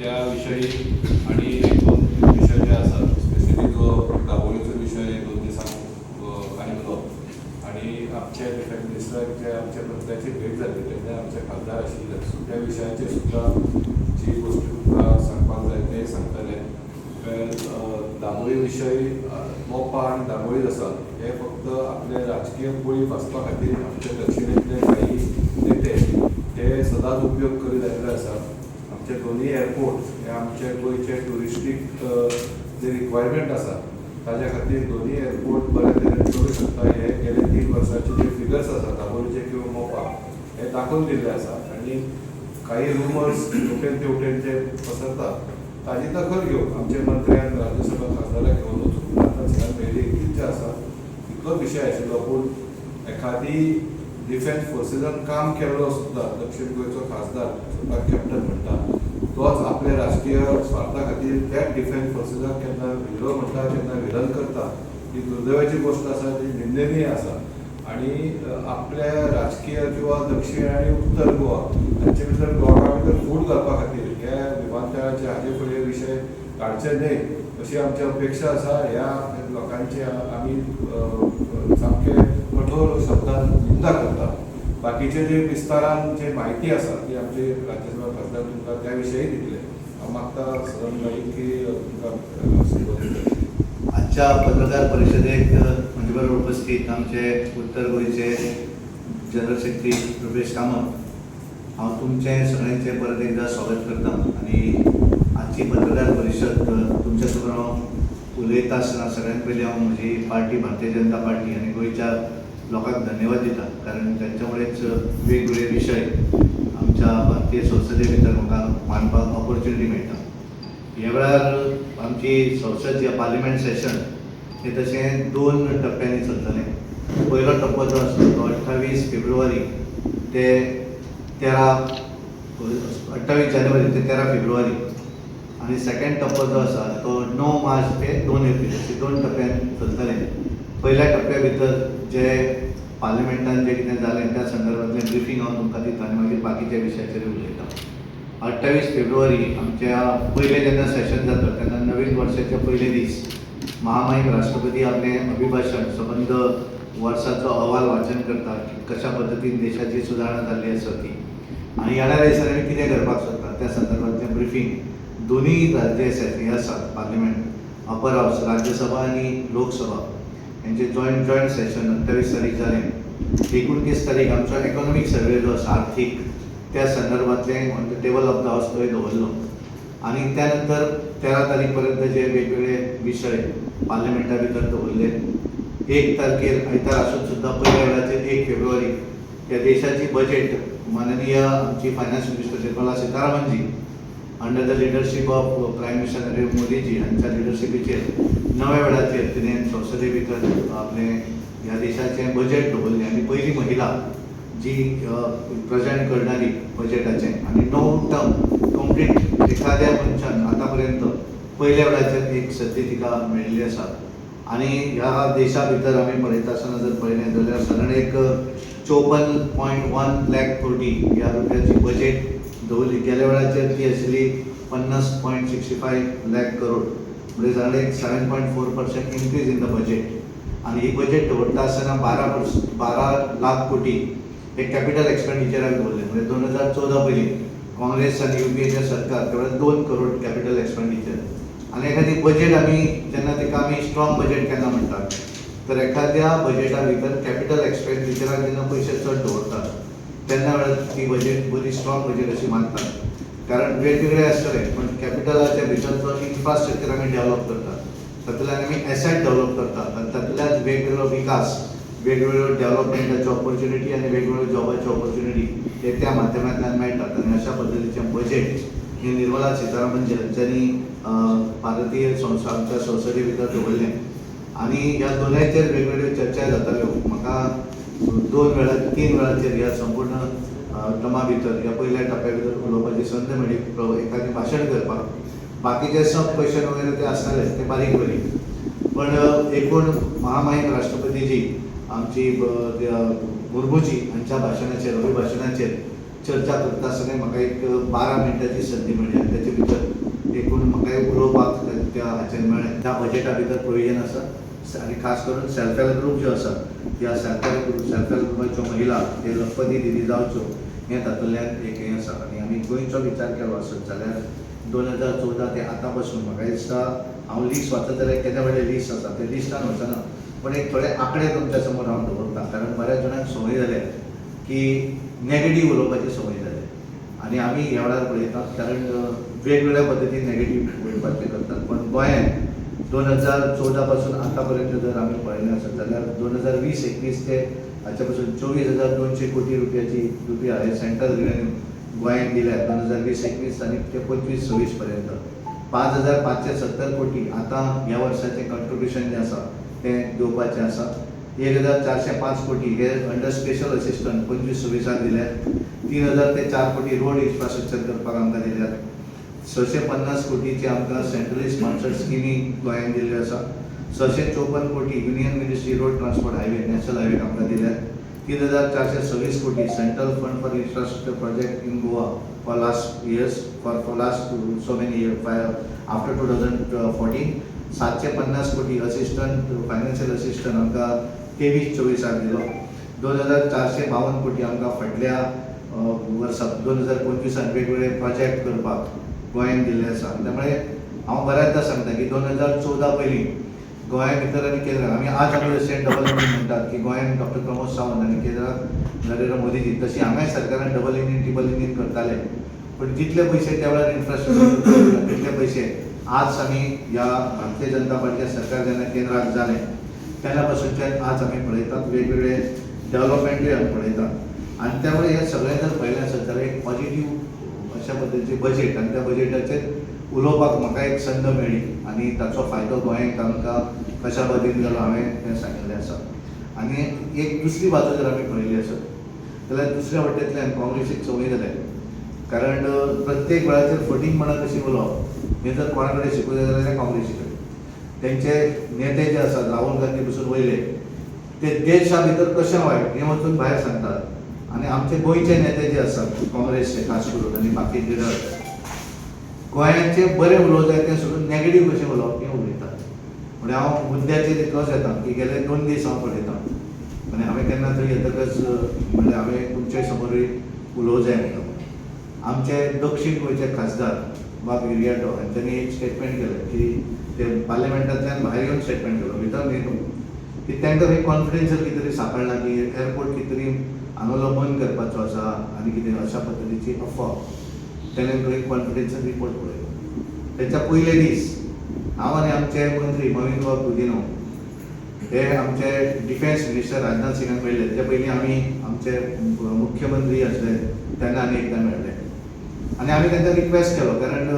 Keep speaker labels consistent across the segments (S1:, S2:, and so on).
S1: त्या विशयी आनी एक दोन तीन विशय जे आसा, स्पेशली जो दाबोळीचो विशय 2 दिसांक आयिल्लो आनी आमचे डिफेन्स मिनिस्टराक आमच्या मंत्र्याची भेट जाली तेन्ना आमचे खासदार आशिल्ले, सो त्या विशयाचेर सुद्दां जी गोश्टी तुमकां सांगपाक जाय ते सांगतले. दाबोळी विशय, मोपा आनी दाबोळी आसा, हे फक्त आपले राजकीय बळी वाचपा खातीर आमच्या दक्षिणेंतले काही नेते हे सदांच उपयोग करीत आयिल्ले आसा. आमचे दोनूय एअरपोर्ट हे आमचे गोंयचे ट्युरिस्टीक जे रिक्वायरमेंट आसा ताज्या खातीर दोनूय एअरपोर्ट बऱ्या तरेन करूं शकता हे गेले 3 वर्साचे जे फिगर्स आसा दाबोळीचे किंवा मोपा हे दाखोवन दिल्ले आसा. आनी काही रुमर्स हेवटेन तेवटेन जे पसरतात ताजी दखल घेवन आमचे मंत्र्यान राज्यसभा खासदाराक घेवन वचून आतां सगळ्यात मेळ्ळी. इतलीच जे आसा तितलो विशय आशिल्लो, पूण एखादी डिफेन्स फोर्सीसान काम केल्लो सुद्दां दक्षीण गोंयचो खासदार, स्वताक कॅप्टन म्हणटा, तोच आपल्या राजकीय स्वार्था खातीर त्याच डिफेन्स फोर्सीसाक केन्ना हिरो म्हणटा, केन्ना विलन करता. ही दुर्दैवाची गोश्ट आसा, ती निंदनीय आसा. आणि आपल्या राजकीय किंवा दक्षिण आनी उत्तर गोवा हांचे भितर, लोकां भितर फूट घालपा खातीर हे विमानतळाचे हाजे फुडें विशय काडचे न्हय अशी आमची अपेक्षा आसा. ह्या लोकांची आमी सामके कठोर शब्दान निंदा करता. बाकीचे जे विस्तारान जे म्हायती आसा ती आमचे राज्यसभा खासदार तुमकां त्या विशयी दितले. हांव मागता सदन भाई की तुमकां संबोधन करचें.
S2: आजच्या पत्रकार परिषदेक म्हजे बरोबर उपस्थित आमचे उत्तर गोंयचे जनरल सेक्रेटरी रुपेश कामत, हांव तुमचें सगळ्यांचें परत एकदा स्वागत करता. आनी आजची पत्रकार परिशद तुमच्या समोर हांव उलयता आसतना सगळ्यांत पयलीं हांव म्हजी पार्टी भारतीय जनता पार्टी आनी गोंयच्या लोकांक धन्यवाद दिता, कारण तांच्यामुळेच वेगवेगळे विशय आमच्या भारतीय संसदे भितर म्हाका मांडपाक ऑपॉर्च्युनिटी मेळटा. ह्या वेळार आमची संसद जी पार्लिमेंट सेशन हे तशें दोन टप्प्यांनी चलतलें. पयलो टप्पो जो आसता तो 28 फेब्रुवारी ते 13, 28 जानेवारी ते 13 फेब्रुवारी आनी सेकंड टप्पो जो आसा तो 9 मार्च ते 2 एप्रील अशे दोन टप्प्यान चलतलें. पयल्या टप्प्या भितर जे पार्लिमेंटान जें कितें जालें त्या संदर्भातलें ब्रिफींग हांव तुमकां दिता आनी मागीर बाकीच्या विशयाचेर उलयता. 28 फेब्रुवारी आमच्या पयलें जेन्ना सेशन जाता तेन्ना नवीन वर्साचे पयले दीस महामहीम राष्ट्रपती आपलें अभिभाशण, संबंद वर्साचो अहवाल वाचन करता की कशा पद्दतीन देशाची सुदारणा जाल्ली आसा ती आनी येणाऱ्या दिसांनी आमी कितें करपाक सोदता त्या संदर्भातलें ब्रिफींग दोनूय जे हे आसात पार्लिमेंट अपर हावस, राज्यसभा आनी लोकसभा हेंचे जॉयंट जॉयंट सेशन 28 तारीख जालें. 29 तारीख आमचो इकॉनॉमीक सर्वे जो आसा आर्थीक त्या संदर्भातलें on the table of the house थंय दवरलो आनी त्या नंतर 13 तारीख पर्यंत जे वेगवेगळे विशय पार्लिमेंटा भितर दवरले. 1 तारखेर आयतार आसून सुद्दां पयल्या वेळाचेर 1 फेब्रुवारी ह्या देशाची बजेट माननीय आमची finance minister Nirmala Sitharamanji under the leadership of Prime Minister Narendra Modiji हांच्या लिडरशिपीचेर नव्या वेळाचेर तिणें संसदे भितर आपलें ह्या देशाचें बजेट दवरलें आनी पयली महिला जी प्रेझेंट करणारी बजेटाचें आनी णव टर्म कंप्लीट एखाद्या मनशान आतां पर्यंत पयल्या वेळाचेर एक संदी तिका मेळिल्ली आसा. आनी ह्या देशा भितर आमी पळयता आसतना जर पळयलें जाल्यार सादारण एक 54.1 लॅक कोटी ह्या रुपयाची बजेट दवरली. गेल्या वेळाचेर ती आशिल्ली 50.65 लॅक करोड, म्हणजे सादारण एक 7.4% increase in the budget. आनी ही बजेट दवरता आसतना 12 लाख कोटी हे कॅपिटल एक्सपेंडिचराक दवरले. म्हणजे 2014 पयलीं काँग्रेस आनी युपीएचे सरकार त्या वेळार 2 करोड कॅपिटल एक्सपेंडिचर. आनी एखादी बजेट आमी जेन्ना ताका आमी स्ट्रॉंग बजेट केन्ना म्हणटात तर एखाद्या बजेटा भितर कॅपिटल एक्सपेंडिचराक जेन्ना पयशे चड दवरतात तेन्ना वेळार ती बजेट बरी स्ट्रॉंग बजेट अशी मानतात. कारण वेगवेगळे आसतले पण कॅपिटलाच्या भितर जो इन्फ्रास्ट्रक्चर आमी डेव्हलप करतात, तातूंतल्यान आमी एसेट डेव्हलप करतात आनी तातूंतल्यान वेगवेगळो विकास, वेगवेगळ्यो डेव्हलपमेंटाच्यो ऑपॉर्च्युनिटी आनी वेगवेगळ्यो जॉबाच्यो ऑपॉर्च्युनिटी हे त्या माध्यमांतल्यान मेळटात. आनी अशा पद्दतीचें बजेट हे निर्मला सीतारामन हांच्यांनी भारतीय संस्था आमच्या संसदे भितर दवरलें आनी ह्या दोनांयचेर वेगवेगळ्यो चर्चा जाताल्यो. म्हाका दोन वेळा तीन वेळाचेर ह्या संपूर्ण टर्मा भितर, ह्या पयल्या टप्प्या भितर उलोवपाची संद मेळ्ळी, एखादें भाशण करपाक. बाकीचे सब क्वेश्चन वगैरे ते आसताले ते बारीक बारीक, पण एकूण महामहीम राष्ट्रपतीजी आमची मुर्मूजी हांच्या भाशणाचेर, अभिभाशणाचेर चर्चा करता आसतना म्हाका एक 12 मिनटाची संदी मेळ्ळी आनी तेचे भितर एकूण म्हाका एक उलोवपाक त्या हाचेर मेळ्ळें. त्या बजेटा भितर प्रोविजन आसा आनी खास करून सेल्फ हेल्प ग्रूप ज्यो आसा, त्या सेल्फ हेल्प ग्रुपाच्यो महिला ते लखपती दिदी जावच्यो हें तातूंतल्यान एक हें आसा. आनी आमी गोंयचो विचार केलो आसत जाल्यार 2014 ते आतां पासून म्हाका दिसता, हांव लिस्ट वाचत जाल्यार केदें व्हडलें लिस्ट आसा, ते लिस्टान वचना, पूण एक थोडे आंकडे तुमच्या समोर हांव दवरता, कारण बऱ्याच जाणांक संवय जाल्या की नॅगेटीव उलोवपाची संवय जाल्या आनी आमी ह्या वेळार पळयतात, कारण वेगवेगळ्या पद्दतीन नॅगेटीव उलोवपाचे करतात. पण गोंयांत 2014 पासून आतां पर्यंत जर आमी पळयलें आसत जाल्यार 2020-21 ते हाच्या पासून 24,200 कोटी रुपया हे सेंट्रल रेवेन्यू गोंयांत दिल्या 2020-21 आनी ते 25-26 पर्यंत. 5570 कोटी आतां ह्या वर्साचें कॉन्ट्रिब्युशन जें आसा तें दिवपाचें आसा. 1405 कोटी हे अंडर स्पेशल असिस्टंट 25-26 दिल्यात. 3000 ते 4 कोटी रोड इन्फ्रास्ट्रक्चर करपाक आमकां दिल्यात. 650 कोटीचे आमकां सेंट्रली स्पॉन्सर्ड स्किमी गोंयांत दिल्ल्यो आसा. 654 कोटी Union Ministry Road Transport Highway, National हायवेक आमकां दिल्यात. 3426 कोटी Central Fund for Infrastructure project in Goa for last years, for last so many year after 2014. 750 कोटी असिस्टंट, फायनान्शियल असिस्टंट आमकां 23-24 दिलो. 2452 कोटी आमकां फाटल्या वर्सा 2025 वेगवेगळे प्रोजेक्ट करपाक गोंयांत दिल्ले आसा. त्यामुळे हांव बऱ्याचदा सांगता की 2014 पयलीं गोंया भितर आनी केंद्रात आमी आज आमी जशें डबल इंजीन म्हणटात की गोंयांत डॉक्टर प्रमोद सावंत आनी केंद्रात नरेंद्र मोदीजी, तशी हांगाय सरकारान डबल इंजीन, ट्रिपल इंजीन करताले. पण जितले पयशे त्या वेळार इन्फ्रास्ट्रक्चर, तितले पयशे आज आमी ह्या भारतीय जनता पार्टीच्या सरकार जेन्ना केंद्रात जालें तेन्ना पासूनच्यान आज आमी पळयतात, वेगवेगळे डेव्हलपमेंटूय आमी पळयतात. आनी त्यामुळे हे सगळें जर पळयलें आसत जाल्यार एक पॉझिटीव अशा पद्दतीचें बजेट आनी त्या बजेटाचेर उलोवपाक म्हाका एक संद मेळ्ळी आनी ताचो फायदो गोंयांत आमकां कशा पद्दतीन जालो हांवें तें सांगिल्लें आसा. आनी एक दुसरी बाजू जर आमी पळयली आसत जाल्यार दुसऱ्या वटेंतल्यान काँग्रेसीक संवय जाल्या, कारण प्रत्येक वेळाचेर फटींगपणां कशीं उलोवप हें जर कोणा कडेन शिकूं जाय जाल्यार तें काँग्रेसी कडेन. तेंचे नेते जे आसात, राहुल गांधी पसून वयले, ते देशा भितर कशें वायट हें वचून भायर सांगतात. आनी आमचे गोंयचे नेते जे आसात काँग्रेसचे खास करून आनी बाकी लिडर, गोंयाचे बरें उलोवं जाय तें सोडून नॅगेटीव कशें उलोवप हें उलयतात. म्हणजे हांव मुद्द्याचेर इतलोच येता की गेले 2 दीस हांव पळयतां आनी हांवें केन्ना थंय येतकच म्हणल्यार हांवें तुमचे समोरूय उलोवं जाय म्हणून, आमचे दक्षीण गोंयचे खासदार बाब विरियाटो हांच्यांनी एक स्टेटमेंट केलें की ते पार्लमेंटांतल्यान भायर येवन स्टेटमेंट केलो, भितर न्ही तो, की तांकां खंय कॉन्फिडेन्शियल कितें तरी सांपडलां की एअरपोर्ट कितें तरी हांगालो बंद करपाचो आसा आनी कितें अशा पद्दतीची अफवा. तेणें थंय कॉन्फिडेन्शियल रिपोर्ट पळयलो. तेच्या पयले दीस हांव आनी आमचे मंत्री मॉवीन बाब गुदिन्हो हे आमचे डिफेन्स मिनिस्टर राजनाथ सिंगाक मेळ्ळे. तेच्या पयलीं आमी आमचे मुख्यमंत्री आसले तेन्ना आनी एकदां मेळ्ळे आनी आमी तांकां रिक्वेस्ट केलो, कारण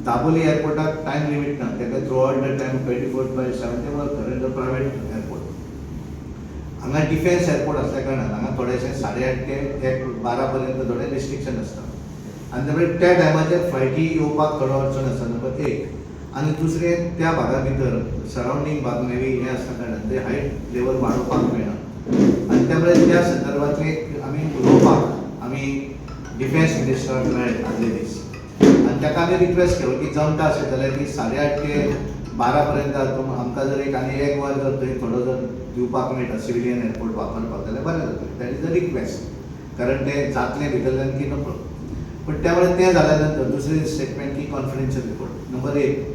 S2: दाबोली एअरपोर्टाक टायम लिमीट ना, ताका throughout the time 24/7 ते वर्क, कारण तो प्रायवेट एअरपोर्ट. हांगा डिफेन्स एअरपोर्ट आसल्या कारणान हांगा थोडेशे 8:30 ते 1, 12 पर्यंत थोडे रिस्ट्रिक्शन आसता आनी त्यामुळे त्या टायमाचेर फ्लायटी येवपाक थोडो अडचण आसता, नंबर एक. आनी दुसरें, त्या भागा भितर सरावंडींग भाग नेवी हें आसल्या कारणान ते हायट लेवल वाडोवपाक मेळना. आनी त्यामुळे त्या संदर्भातलें एक आमी उलोवपाक आमी डिफेन्स मिनिस्टराक मेळ्ळे आदले दीस आनी ताका आमी रिक्वेस्ट केलो की जमता आसत जाल्यार की 8:30 ते 12 पर्यंत आमकां जर एक आनी एक वर जर थंय थोडो जर दिवपाक मेळटा सिविलियन एअरपोर्ट वापरपाक जाल्यार बरें जातलें. That is a request, कारण तें जातलें भितरल्यान की नकळो. पण त्यामुळे तें जाल्या नंतर दुसरें स्टेटमेंट की कॉन्फिडेन्शियल रिपोर्ट नंबर एक,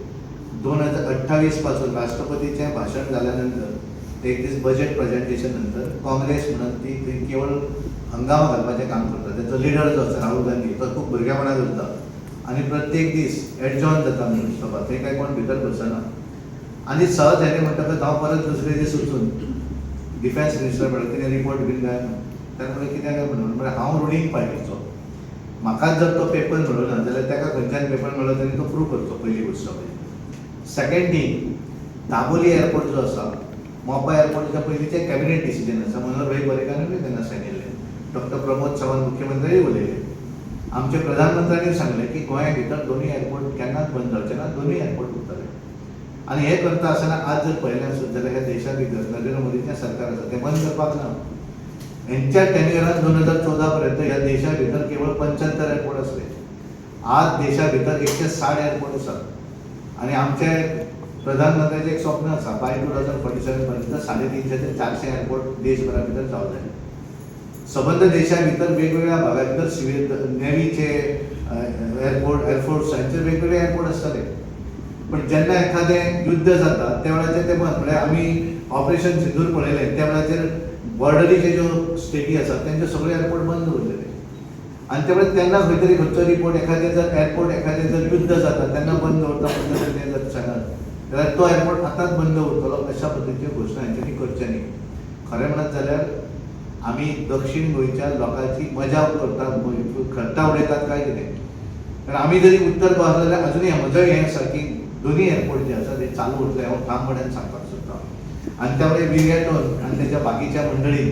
S2: 2028 पासून राष्ट्रपतीचें भाशण जाल्या नंतर एक दीस बजेट प्रेझेंटेशन नंतर काँग्रेस म्हणून ती थंय केवळ हंगामा घालपाचें काम करता. तेचो लिडर जो आसा राहुल गांधी, तो खूब भुरगेपणां करता आनी प्रत्येक दीस एडजॉर्न जाता सभा, थंय काय कोण भितर बसना. आनी सहज हेणे म्हणटकच हांव परत दुसरे दीस वचून डिफेन्स मिनिस्टर म्हणल्यार तिणें रिपोर्ट बीन काय ताणें म्हणलें कित्याक काय म्हणून, म्हणल्यार हांव रुलींग पार्टीचो, म्हाकाच जर तो पेपर मेळना जाल्यार ताका खंयच्यान पेपर मेळ्ळो तेणी तो प्रूव करचो, पयली गोश्ट म्हणजे. सेकंड थींग, दाबोली एअरपोर्ट जो आसा, मोपा एअरपोर्टाच्या पयलींचें कॅबिनेट डिसिजन आसा. मनोहर भाई पर्रीकारानूय तेन्ना सांगिल्लें, डॉक्टर प्रमोद सावंत मुख्यमंत्र्यांनी उलयले, आमचे प्रधानमंत्र्यांनी सांगलें की गोंया भितर दोनूय एअरपोर्ट केन्नाच बंद जावचे ना, दोनूय एअरपोर्ट उरतले. आनी हें करता आसतना आज जर पळयलें आसत जाल्यार ह्या देशा भितर नरेंद्र मोदीचें सरकार आसा, तें बंद करपाक ना. हेंच्या टेन्युअरान 2014 पर्यंत ह्या देशा भितर केवळ 75 एअरपोर्ट आसले. आज देशा भितर 160 एअरपोर्ट आसात आनी आमचे प्रधानमंत्र्याचें एक स्वप्न आसा, बाय 2047 पर्यंत 350 ते 400 एअरपोर्ट देशभरा भितर जावं जाय. सबंद देशा भितर वेगवेगळ्या भागा भितर सिवील नेव्हीचे एअरपोर्ट, एअरफोर्स हांचे वेगवेगळे एअरपोर्ट आसतले. पण जेन्ना एखादें युद्ध जाता त्या वेळाचेर ते बंद, म्हळ्यार आमी ऑपरेशन सिंदूर पळयलें, त्या वेळाचेर बॉर्डरीचे ज्यो स्टेटी आसात तेंचे सगळे एअरपोर्ट बंद उरलेले. आनी त्यामुळे तेन्ना खंय तरी खंयचो रिपोर्ट एखादें जर एअरपोर्ट एखादें जर युद्ध जाता तेन्ना बंद दवरता म्हणून तें जर सांगत जाल्यार तो एअरपोर्ट आतांच बंद उरतलो अशा पद्दतीच्यो घोशणा हेंच्यांनी करचें न्ही. खरें म्हणत जाल्यार आमी दक्षीण गोंयच्या लोकांची मजा करता, खट्टा उडयतात काय कितें. कारण आमी जरी उत्तर गोवा आसले जाल्यार अजुनूय म्हजोय हें आसा की दोनूय एअरपोर्ट जे आसा ते चालू उरतले, हांव ठामपणान सांगपाक सोदतां. आनी त्यामुळे विरियाटोन आनी तेच्या बाकीच्या मंडळीन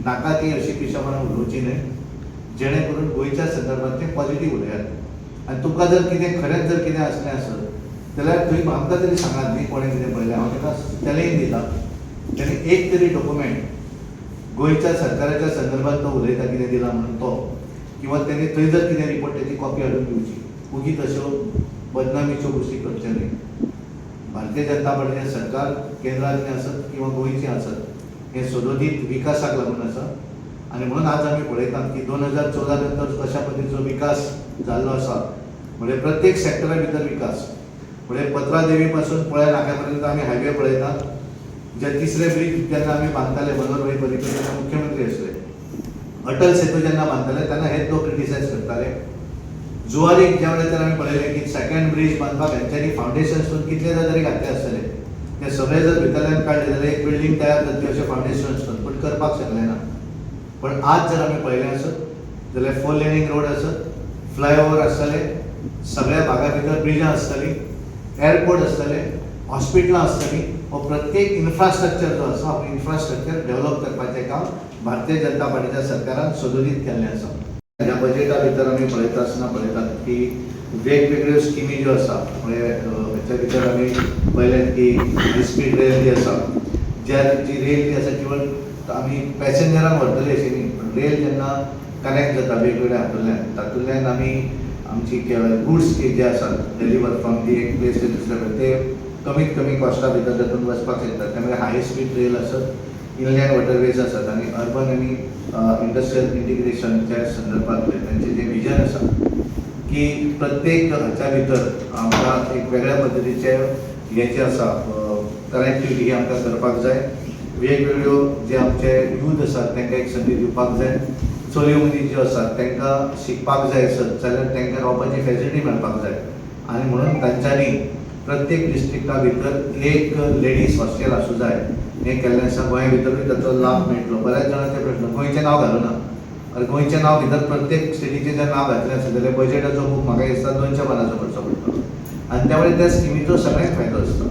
S2: नाका ती अशी पिशेपणां उलोवची न्हय, जेणे करून गोंयच्या संदर्भात तें पॉझिटीव उलयात. आनी तुमकां जर कितें खरेंच जर कितें आसलें आसत जाल्यार थंय आमकां तरी सांगात न्ही कोणें कितें पळयलें. हांव ताका चॅलेंज दिता, तेणें एक तरी डॉक्युमेंट गोंयच्या सरकाराच्या संदर्भात तो उलयता कितें दिला म्हणून तो, किंवा तेणे थंय जर कितें रिपोर्ट तेची कॉपी हाडून दिवची. उगीच अश्यो बदनामीच्यो गोश्टी करच्यो न्ही. भारतीय जनता पार्टीचें सरकार केंद्रांतलें आसत किंवा गोंयचें आसत, हें सदोदीत विकासाक लागून आसा. आनी म्हणून आज आमी पळयतात की 2014 नंतर कशा पद्दतीचो विकास जाल्लो आसा, म्हणजे प्रत्येक सेक्टरा भितर विकास. म्हणजे पत्रादेवी पासून पळ्या नाक्या पर्यंत आमी हायवे पळयतात. जे तिसरे ब्रीज जेन्ना आमी बांदताले, मनोहर भाई पर्रीकर जेन्ना मुख्यमंत्री आसले, अटल सेतू जेन्ना बांदताले तेन्ना हेच लोक क्रिटिसायज करताले. जुवारीक ज्या वेळार आमी पळयलें की सेकंड ब्रीज बांदपाक हेंच्यांनी फावंडेशन स्टोन कितले तरी घातले आसतले, ते सगळे जर भितरल्यान काडले जाल्यार एक बिल्डींग तयार जातली अशें फावंडेशन स्टोन, पूण करपाक शकले ना. पण आज जर आमी पळयलें आसत जाल्यार 4 लेनींग रोड आसत, फ्लायओवर आसतले, सगळ्या भागा भितर ब्रिजां आसतलीं, एअरपोर्ट आसतले, हॉस्पिटलां आसतलीं. हो प्रत्येक इन्फ्रास्ट्रक्चर जो आसा हो इन्फ्रास्ट्रक्चर डेव्हलप करपाचें काम भारतीय जनता पार्टीच्या सरकारान सदोदीत केल्लें आसा. ह्या बजेटा भितर आमी पळयता आसतना पळयतात की वेगवेगळ्यो स्किमी ज्यो आसा, म्हणजे हेच्या भितर आमी पळयलें की हाय स्पीड रेल जी आसा, ज्या जी रेल जी आसा केवळ आमी पॅसेंजरांक व्हरतले अशें न्ही, पण रेल जेन्ना कनेक्ट जाता वेगवेगळ्या हातूंतल्यान, तातूंतल्यान आमी आमची गुड्स जे आसात डिलिव्हर फ्रॉम the एक प्लेस टू दुसरे कडेन ते कमीत कमी कॉस्टा भितर तातूंत वचपाक शकतात. त्यामुळे हाय स्पीड रेल आसत, इनलँड वॉटरवेज आसात आनी अर्बन आनी इंडस्ट्रियल इंटिग्रेशनच्या संदर्भातले तांचें जें विजन आसा की प्रत्येक हाच्या भितर आमकां एक वेगळ्या पद्दतीचें हें जें आसा कनेक्टिविटी ही आमकां करपाक जाय. वेगवेगळ्यो जे आमचे यूथ आसात तांकां एक संदी दिवपाक जाय. चलयो मुली ज्यो आसात तांकां शिकपाक जाय आसत जाल्यार तांकां रावपाची फेसिलिटी मेळपाक जाय. आनी म्हणून तांच्यांनी प्रत्येक डिस्ट्रिक्टा भितर एक लेडीज हॉस्टेल आसूं जाय हें केल्लें आसा. गोंया भितरूय ताचो लाभ मेळटलो. बऱ्याच जाणांचे प्रश्न, गोंयचें नांव घालूना. आनी गोंयचें नांव भितर प्रत्येक स्टेटीचें जर नांव घातलें आसत जाल्यार बजेटाचो बूक म्हाका दिसता 200 पानांचो करचो पडटलो. आनी त्यामुळे त्या स्किमीचो सगळ्यांक फायदो आसता.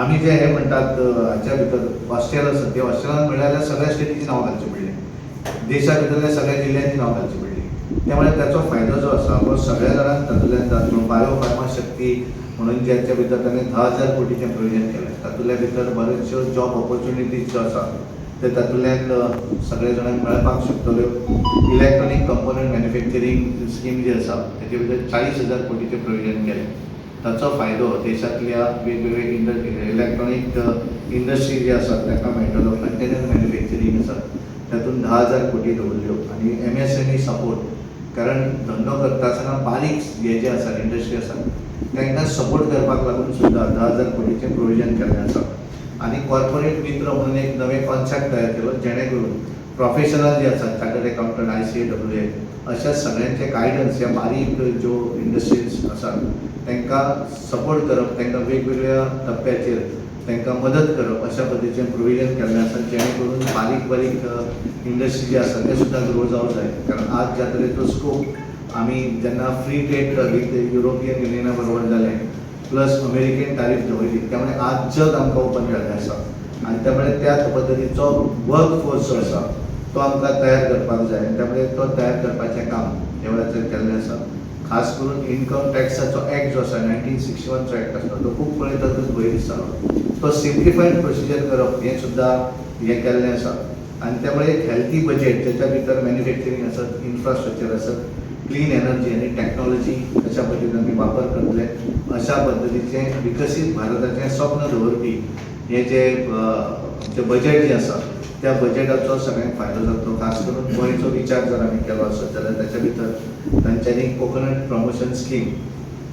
S2: आमी जे हे म्हणटात हाच्या भितर हॉस्टेल आसत, ते हॉस्टेलान म्हणल्यार जाल्यार सगळ्या स्टेटीचीं नांव घालचीं पडलीं, देशा भितरल्या सगळ्या जिल्ल्यांची नांव घालची पडली. त्यामुळे त्याचो फायदो जो आसा हो सगळ्या जाणांक तातूंतल्यान जातलो. बायो फार्मा शक्ती म्हणून ज्याच्या भितर ताणें 10,000 कोटीचें प्रोविजन केलें, तातूंतल्या भितर बऱ्योचश्यो जॉब ऑपॉर्च्युनिटीज ज्यो आसा ते तातूंतल्यान सगळ्या जाणांक मेळपाक शकतल्यो. इलेक्ट्रॉनीक कंपोनंट मॅन्युफॅक्चरींग स्कीम जी आसा तेचे भितर 40,000 कोटीचें प्रोविजन केलें. ताचो फायदो देशांतल्या वेगवेगळे इलेक्ट्रॉनीक इंडस्ट्री जी आसात तांकां मेळटलो. कंटेनर मॅन्युफॅक्चरींग आसा तातूंत 10,000 कोटी दवरल्यो. आनी एमएसएमई सपोर्ट, कारण धंदो करता आसतना बारीक हे जे आसा इंडस्ट्री आसा तांकां सपोर्ट करपाक लागून सुद्दां 10,000 कोटीचें प्रोविजन केल्लें आसा. आनी कॉर्पोरेट मित्र म्हणून एक नवें कॉन्सेप्ट तयार केलो, जेणे करून प्रोफेशनल जे आसात चार्टर्ड अकाउंटंट, आयसीए, डब्ल्यू ए अशा सगळ्यांचे गायडन्स ह्या बारीक ज्यो इंडस्ट्रीज आसात तांकां सपोर्ट करप, तांकां वेगवेगळ्या टप्प्याचेर तांकां मदत करप अशा पद्दतीचें प्रोविजन केल्लें आसा, जेणे करून बारीक बारीक इंडस्ट्री जे आसा ते सुद्दां ग्रो जावं जाय. कारण आज ज्या तरेचो स्कोप आमी जेन्ना फ्री ट्रेड विथ युरोपियन युनियना बरोबर जालें, प्लस अमेरिकेन टॅरीफ दवरली, त्यामुळे आज जग आमकां ओपन जाल्लें आसा. आनी त्यामुळे त्या पद्दतीचो वर्क फोर्स जो आसा तो आमकां तयार करपाक जाय. आनी त्यामुळे तो तयार करपाचें काम ह्या वेळाचेर केल्लें आसा. खास करून इन्कम टॅक्साचो एक्ट जो आसा, 1961चो एक्ट आसलो, तो खूब पळयतकच भंय दिसतालो. तो सिम्प्लिफायड प्रोसिजर करप हें सुद्दां हें केल्लें आसा. आनी त्यामुळे एक हेल्थी बजेट ज्याच्या भितर मॅन्युफॅक्चरींग आसत, इन्फ्रास्ट्रक्चर आसत, क्लीन एनर्जी आनी टॅक्नॉलॉजी अशा पद्दतीन आमी वापर करतले, अशा पद्दतीचें विकसीत भारताचें स्वप्न दवरपी हे जे आमचें बजेट जें आसा त्या बजेटाचो सगळ्यांक फायदो जातलो. खास करून गोंयचो विचार जर आमी केलो आसत जाल्यार ताच्या भितर तांच्यांनी कोकोनट प्रमोशन स्कीम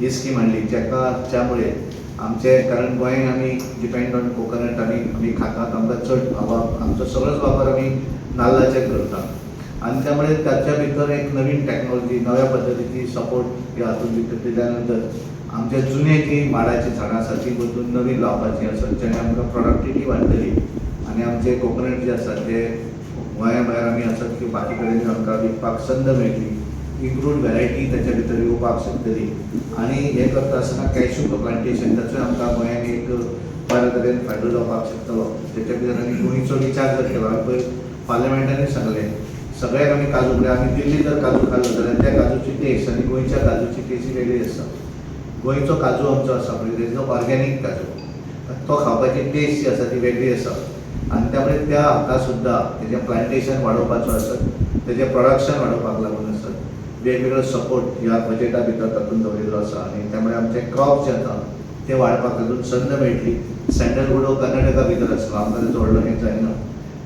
S2: ही स्कीम हाडली, जाका ज्यामुळे आमचे, कारण गोंय आमी डिपेंड ऑन कोकोनट, आमी आमी खातात, आमकां चड आमचो सगळोच वापर आमी नाल्लाचेर करता आनी त्यामुळे ताच्या भितर एक नवीन टॅक्नॉलॉजी, नव्या पद्दतीची सपोर्ट ह्या हातून भितर दिल्या नंतर आमचे जुने जी माडाची झाडां आसा ती बदलून नवीन लावपाची आसा, जेणे आमकां प्रोडक्टिविटी वाडटली आनी आमचे कोकोनट जे आसा ते गोंया भायर आमी आसत की बाकी कडेन आमकां विकपाक संद मेळटली, इम्प्रूव्ड व्हेरायटी ताच्या भितर येवपाक शकतली. आनी हें करता आसतना कॅश्यू प्लांटेशन ताचोय आमकां गोंयांत एक बऱ्या तरेन फायदो जावपाक शकतलो. तेच्या भितर आमी गोंयचो विचार जर केलो, हांवें पयर पार्लमेंटानूय सांगलें, सगळ्याक आमी काजू, म्हळ्यार आमी दिल्ली जर काजू खालो जाल्यार त्या काजूची टेस्ट आनी गोंयच्या काजूची टेस्ट वेगळी आसता. गोंयचो काजू आमचो आसा पळय, तेजो ऑर्गेनीक काजू, तो खावपाची टेस्ट जी आसा ती वेगळी आसा आनी त्यामुळे त्या हाका सुद्दां तेजें प्लांटेशन वाडोवपाचो आसत, तेजें प्रोडक्शन वाडोवपाक लागून आसत, वेगवेगळो सपोर्ट ह्या बजेटा भितर तातूंत दवरिल्लो आसा आनी त्यामुळे आमचे क्रॉप जे आसा ते वाडपाक तातूंत संद मेळटली. सँडलवूड हो कर्नाटका भितर आसलो, आमकां ताचो व्हडलो हें जायना,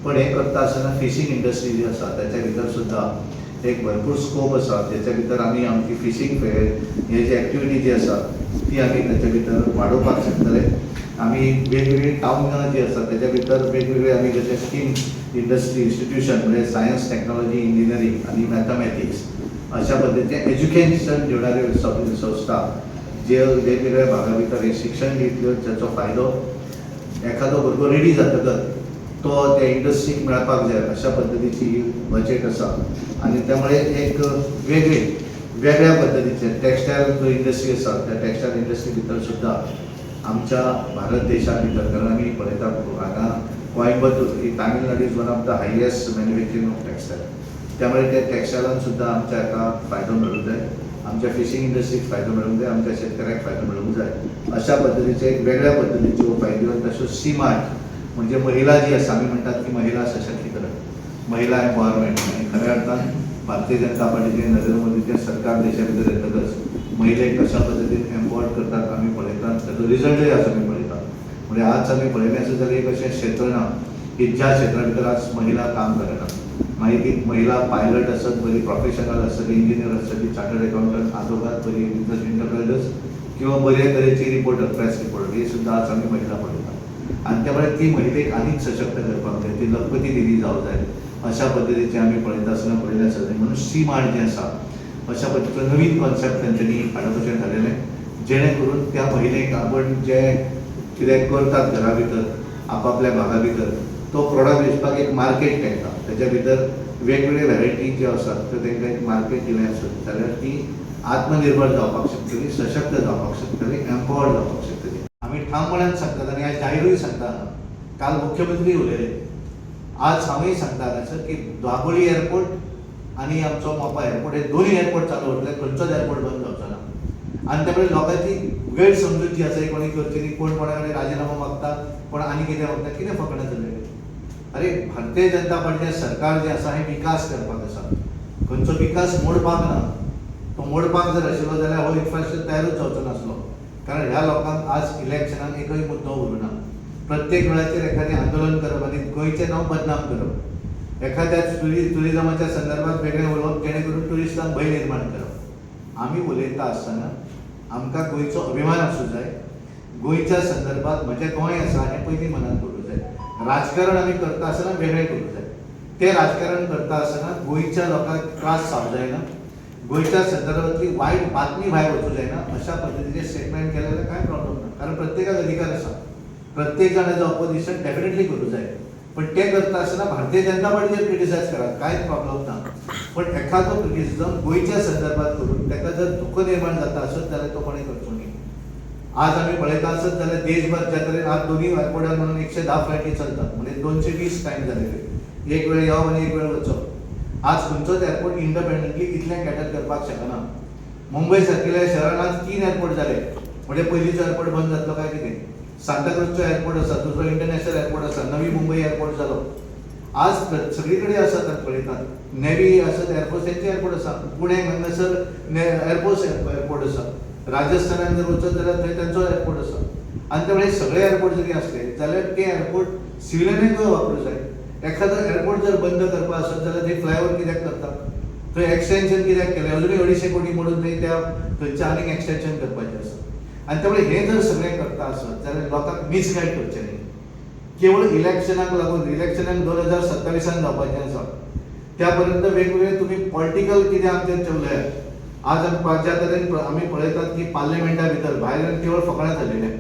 S2: पण हें करता आसतना फिशींग इंडस्ट्री जी आसा ताच्या भितर सुद्दां एक भरपूर स्कोप आसा, ज्याच्या भितर आमी आमची फिशींग हे जी एक्टिविटी जी आसा ती आमी ताच्या भितर वाडोवपाक शकतले. आमी वेगवेगळी टावनां जी आसा ताच्या भितर वेगवेगळे आमी जशे स्कीम, इंडस्ट्री, इन्स्टिट्यूशन, म्हणजे सायन्स, टॅक्नॉलॉजी, इंजिनियरींग आनी मॅथमॅटिक्स अशा पद्दतीचें एज्युकेशन दिवणाऱ्यो संस्था जे वेगवेगळ्या भागा भितर हे शिक्षण दितल्यो, जाचो फायदो एखादो भुरगो रेडी जातकच तो त्या इंडस्ट्रीक मेळपाक जाय, अशा पद्दतीची ही बजेट आसा. आनी त्यामुळे एक वेगळी वेगळ्या पद्दतीचे टेक्स्टायल इंडस्ट्री आसा, त्या टेक्स्टायल इंडस्ट्री भितर सुद्दां आमच्या भारत देशा भितर, कारण आमी पळयता हांगा कोयंबतूर ही Tamil Nadu is one of the highest manufacturing of textile, त्यामुळे त्या टेक्स्टायलान सुद्दां आमच्या हाका फायदो मेळूंक जाय, आमच्या फिशींग इंडस्ट्रीक फायदो मेळूंक जाय, आमच्या शेतकऱ्यांक फायदो मेळूंक जाय, अशा पद्दतीचे एक वेगळ्या पद्दतीच्यो फायदो. तश्यो सी मार्ट म्हणजे महिला जी आसा, आमी म्हणटात की महिला सशक्तीकरण, महिला एम्पॉवरमेंट, आनी खऱ्या अर्थान भारतीय जनता पार्टीचे, नरेंद्र मोदीचें सरकार देशा भितर येतकच महिलेक कशा पद्दतीन एम्पॉवर्ड करतात आमी पळयतात, ताचो रिजल्टूय आज आमी पळयतात. म्हणजे आज आमी पळयलें आसत जाल्यार एक अशें क्षेत्र ना की ज्या क्षेत्रा भितर आज महिला काम करना. मागीर ती महिला पायलट आसत, बरी प्रोफेशनल आसत, इंजिनियर आसत, ती चार्टर्ड अकाउंटंट, आदवोगाद, बरी बिजनस एंटरप्रायजर्स किंवा बऱ्या तरेची रिपोर्टर, प्रेस रिपोर्टर, ही सुद्दां आज आमी महिला पळयतात. आनी त्यामुळे ती महिलेक आनीक सशक्त करपाक जाय, ती लखपती दिदी जावं जाय, अशा पद्दतीचे आमी पळयता आसतना पळयलें आसत. म्हणून सी मार्ट जें आसा अशा पद्दतीचो नवीन कॉन्सेप्ट तेंच्यांनी हाडपाचें थारायलें, जेणे करून त्या महिलेक आपण जे कितें करतात घरा भितर, आपापल्या भागा भितर, तो प्रोडक्ट विकपाक एक मार्केट मेळटा. तेच्या भितर वेगवेगळे व्हेरायटी ज्यो आसात त्यो तांकां एक मार्केट दिलें आसत जाल्यार ती आत्मनिर्भर जावपाक शकतली, सशक्त जावपाक शकतली, एम्पावर्ड जावपाक शकतली. आमी ठामपणान सांगतात आनी आज जाहीरूय सांगता, काल मुख्यमंत्री उलयले, आज हांवूय सांगता हांगासर की दाबोळी एअरपोर्ट आनी आमचो मोपा एअरपोर्ट हे दोनूय एअरपोर्ट चालू उरतले, खंयचोच एअरपोर्ट बंद जावचो ना. आनी त्यामुळे लोकांची गैरसमजूत जी आसा ही कोणी करची न्ही. कोण कोणा कडेन राजिनामो मागता, कोण आनी कितें मागता, कितें फकणां चल्लें. अरे, भारतीय जनता पार्टीचें सरकार जें आसा हें विकास करपाक आसा, खंयचो विकास मोडपाक ना. तो मोडपाक जर आशिल्लो जाल्यार हो इन्फ्रास्ट्रक्चर तयारूच जावचो नासलो, कारण ह्या लोकांक आज इलेक्शनाक एकूय मुद्दो उरूना. प्रत्येक वेळाचेर एखादें आंदोलन करप आनी गोंयचें नांव बदनाम करप, एखाद्या टुरिजमाच्या संदर्भात वेगळें उलोवप जेणे करून टुरिस्टांक भंय निर्माण करप. आमी उलयता आसतना आमकां गोंयचो अभिमान आसूं जाय. गोंयच्या संदर्भात म्हजें गोंय आसा हें पयलीं मनांत दवरूं जाय. राजकारण आमी करता आसतना वेगळें करूं जाय. तें राजकारण करता आसतना गोंयच्या लोकांक त्रास जावं जायना, गोंयच्या संदर्भातली वायट बातमी भायर वचूं जायना, अशा पद्दतीचे स्टेटमेंट केलें जाल्यार कांय प्रॉब्लम ना, कारण प्रत्येकाक अधिकार आसा. प्रत्येक जाण एज ऑपोजिशन डेफिनेटली करूं जाय, पण ते करता आसतना भारतीय जनता पार्टीचेर क्रिटिसायज करात, कांयच प्रॉब्लम ना. पण एखादो क्रिटिसिजम गोंयच्या संदर्भात करून ताका जर धोको निर्माण जाता आसत जाल्यार तो कोणें करचो न्ही. आज आमी पळयता आसत जाल्यार देशभर ज्या तरेन आज दोन्ही एअरपोर्टार म्हणून 110 फ्लायटी चलतात, म्हणजे 220 टायम जाले, एक वेळ येवप आनी एक वेळ वचप. आज खंयचोच एअरपोर्ट इंडिपेंडंटली इतलें कॅटर करपाक शकना. मुंबय सारकिल्या शहरान आज 3 एअरपोर्ट जाले, म्हणजे पयलींचो एअरपोर्ट बंद जातलो काय कितें? सांताक्रूजचो एअरपोर्ट आसा, दुसरो इंटरनॅशनल एअरपोर्ट आसा, नवी मुंबई एअरपोर्ट जालो. आज सगळी कडेन आसात पळयतात, नेवी आसत एअरफोर्स तेंचे एअरपोर्ट आसा, पुण्याक हांगासर एअरफोर्स एअरपोर्ट आसा, राजस्थानान जर वचत जाल्यार थंय तेंचो एअरपोर्ट आसा. आनी त्यामुळे सगळे एअरपोर्ट जरी असले जाल्यार ते एअरपोर्ट सिविलियनांकूय वापरूं जाय. एखादो एअरपोर्ट जर बंद करपा आसत जाल्यार थंय फ्लायओवर कित्याक करता, थंय एक्सटेन्शन कित्याक केलें, अजुनूय 250 कोटी मोडून थंय त्या थंयचें आनीक एक्सटेन्शन करपाचें आसा. आनी त्यामुळे हें जर सगळें करता आसत जाल्यार लोकांक मिसगायड करचें न्ही. केवळ इलेक्शनाक लागून, इलेक्शनाक 2027 जावपाचें आसा, त्या पर्यंत वेगवेगळे तुमी पॉलिटिकल कितें आमचें चलयात. आज आमी ज्या तरेन आमी पळयतात की पार्लमेंटा भितर भायल्यान केवळ फकाणां चलिल्लें,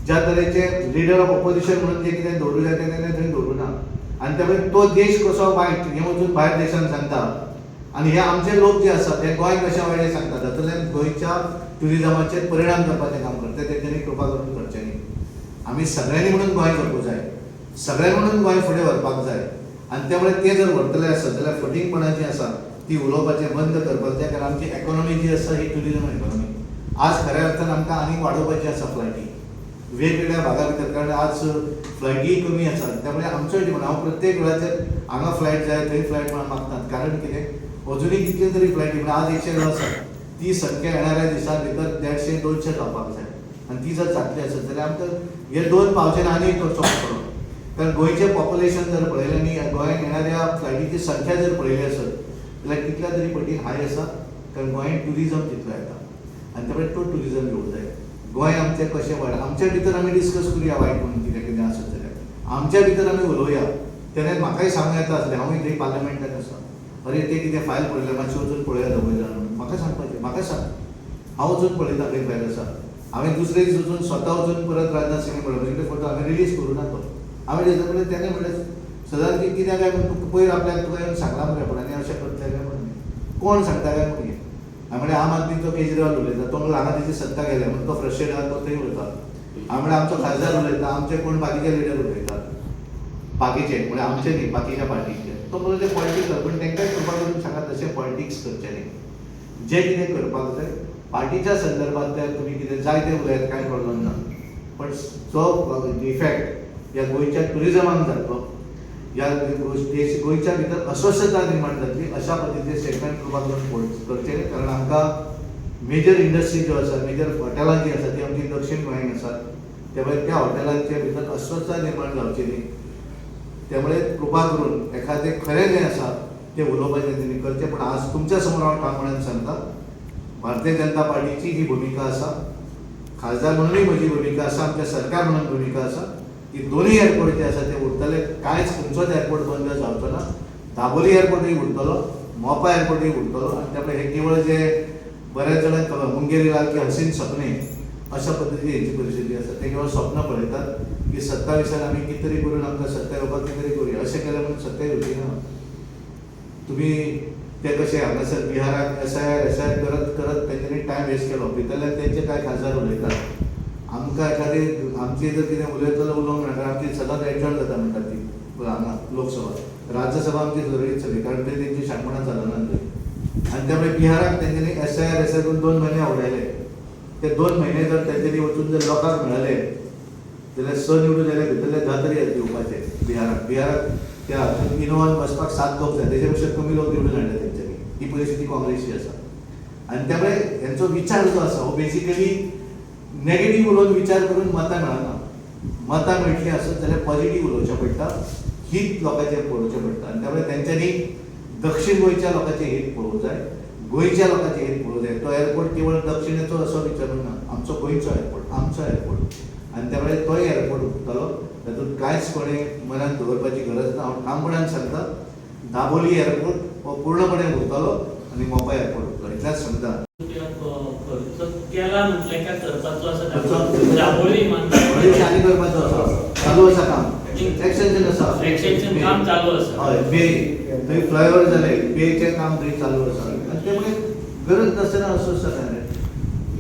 S2: ज्या तरेचे लिडर ऑफ ऑपोजिशन म्हणून जे कितें दवरूं जाय तें थंय दवरूं ना. आनी त्यामुळे तो देश कसो वायट हें वचून भायर देशान सांगता, आनी हे आमचे लोक जे आसात हे गोंय कशें वायट हें सांगता. तातूंतल्यान गोंयच्या ट्युरिजमाचेर परिणाम करपाचें काम करता, तेंच्यांनी कृपा करून करचें न्ही. आमी सगळ्यांनी म्हणून गोंय जपूं जाय, सगळ्यांनी म्हणून गोंय फुडें व्हरपाक जाय. आनी त्यामुळे ते जर व्हरतले आसत जाल्यार फटींगपणां जीं आसा ती उलोवपाचें बंद करपाक जाय, कारण आमची इकॉनॉमी जी आसा ही ट्युरिजम इकॉनॉमी. आज खऱ्या अर्थान आमकां आनीक वाडोवपाची आसा फ्लायटी वेगवेगळ्या भागा भितर, कारण आज फ्लायटीय कमी आसात. त्यामुळे आमचोय डिमांड, हांव प्रत्येक वेळाचेर हांगा फ्लायट जाय थंय फ्लायट म्हणून मागतात, कारण कितें अजुनूय कितले तरी फ्लायटी, म्हणजे आज 100 आसात, ती संख्या येणाऱ्या दिसां भितर 150 200 जावपाक जाय. आनी ती जर जातली आसत जाल्यार आमकां हे 2 पावचे आनी करचो पडटलो, कारण गोंयचें पॉप्युलेशन जर पळयलें न्ही, गोंयांत येणाऱ्या फ्लायटीची संख्या जर पळयली आसत जाल्यार कितल्या तरी पटीन हाय आसा, कारण गोंयांत ट्युरिजम तितलो येता आनी त्यामुळे तो ट्युरिजम येवंक जाय. गोंय आमचें कशें वाड, आमच्या भितर आमी डिस्कस करुया वायट म्हणून कितें कितें आसत जाल्यार आमच्या भितर आमी उलोवया. तेन्ना म्हाकाय सांगूं येता आसलें, हांवूय थंय पार्लमेंटान आसा, अरे ते कितें फायल पळयलें मातशें वचून पळोवया दाबोळी म्हणून म्हाका सांगपाचें, म्हाका सांग, हांव वचून पळयता खंय फायल आसा. हांवें दुसरे दीस वचून स्वता वचून परत राजनाथ सिंग पळयलो, म्हजे फोटो हांवें रिलीज करूं ना तो. हांवें तेजो कडेन तेणें म्हणलें सदांच की कित्याक काय म्हूण पयर आपल्याक तुका येवन सांगलां मरे पूण आनी अशें करतले काय म्हणून कोण सांगता काय म्हणून हांवें म्हणलें आम आदमी तो केजरीवाल उलयता, तो म्हणलो हांगा तेजी सत्ता गेल्या म्हणून तो फ्रस्ट्रेट आहा, तो थंय वता. हांवें म्हणलें आमचो खासदार उलयता, आमचे कोण बाकीचे लिडर उलयतात, बाकीचे म्हणजे आमचे न्ही बाकीच्या पार्टीचे, तो म्हणलो ते पॉलिटिकल, पण तांकांय कृपा करून सांगात तशें पॉलिटिक्स करचें न्ही. जें कितें करपाक जाय पार्टीच्या संदर्भांतल्यान तुमी कितें जाय तें उलयात, कांय प्रॉब्लम ना, पण जो इफेक्ट ह्या गोंयच्या ट्युरिजमाक जातलो, ह्या देश गोंयच्या भितर अस्वस्थता निर्माण जातली, अशा पद्दतीचे स्टेटमेंट कृपा करून करचें न्ही. कारण आमकां मेजर इंडस्ट्री ज्यो आसा, मेजर हॉटेलां जीं आसा ती आमची दक्षीण गोंयांत आसात, त्यामुळे त्या हॉटेलांच्या भितर अस्वस्थता निर्माण जावची न्ही. त्यामुळे कृपा करून एखादें खरें जें आसा तें उलोवपाचें तेणी करचें. पूण आज तुमच्या समोर हांव ठामपणान सांगता, भारतीय जनता पार्टीची ही भुमिका आसा, खासदार म्हणूनय म्हजी भुमिका आसा, आमच्या सरकार म्हणून भुमिका आसा की दोनूय एअरपोर्ट जे आसा ते उरतले, कांयच खंयचोच एअरपोर्ट बंद जावचो ना. दाबोली एअरपोर्टूय उरतलो, मोपा एअरपोर्टूय उरतलो. आनी त्यामुळे हे केवळ जे बऱ्याच जाणांक खबर मुंगेरी लाल की हसीन सपने अशा पद्दतीची हेंची परिस्थिती आसा, ते केवळ स्वप्न पळयतात की 27 आमी कितें तरी करून आमकां सत्ता येवपाक कितें तरी करुया, अशें केलें म्हणून सत्ता येवची ना. तुमी ते कशे हांगासर बिहाराक SIR SIR करत करत तेंच्यांनी टायम वेस्ट केलो, भितरल्यान तेंचे कांय खासदार उलयतात, आमकां एखादी आमची जर कितें उलयतलो उलोवंक मेळटा, कारण आमची सदांच एडजर्न जाता म्हणटात ती हांगा लोकसभा राज्यसभा आमची सुरळीत चली, कारण थंय तेंची शाणपणां चलना थंय. आनी त्यामुळे बिहाराक तेंच्यांनी SIR SIR करून 2 म्हयने उडयले, ते 2 म्हयने जर तेंच्यांनी वचून जर लोकांक मेळले जाल्यार 6 निवडून जाल्यार भितरले 10 तरी येवपाचे बिहाराक. बिहाराक त्या इनोवान बसपाक 7 लोक जाय, तेच्या पेक्षा कमी लोक निवडून हाडले तेंच्यांनी. ही परिस्थिती काँग्रेसची आसा. आनी त्यामुळे हेंचो विचार जो आसा हो बेसिकली नेगेटीव उलोवन विचार करून मतां मेळना. मतां मेळटलीं आसत जाल्यार पॉझिटीव उलोवचें पडटा, हीत लोकांचें पळोवचें पडटा. आनी त्यामुळे तेंच्यांनी दक्षीण गोंयच्या लोकांचें हीत पळोवंक जाय, गोंयच्या लोकांचें हीत पळोवंक जाय. तो एअरपोर्ट केवळ दक्षिणेचो असो विचारूंक ना, आमचो गोंयचो एअरपोर्ट, आमचो एअरपोर्ट, आनी त्यामुळे तोय एअरपोर्ट उरतलो, तातूंत कांयच कोणें मनात दवरपाची गरज ना. हांव ठामपणान सांगता, दाबोली एअरपोर्ट हो पूर्णपणे उरतलो आनी मोपा एअरपोर्ट उरतलो, इतलेंच सांगता.
S3: खर्च केला म्हटल्यार काय करपाचो आसा
S2: खर्च-
S3: दाबोळी विमानतळ
S2: आनी करपाचो आसा, चालू आसा काम, एक्सटेन्शन आसा,
S3: एक्सटेन्शन काम चालू आसा.
S2: हय, बे थंय फ्लायओवर जाले, बेचें काम थंय चालू आसा. आनी ते मुळे गरज नासतना असो आसा काय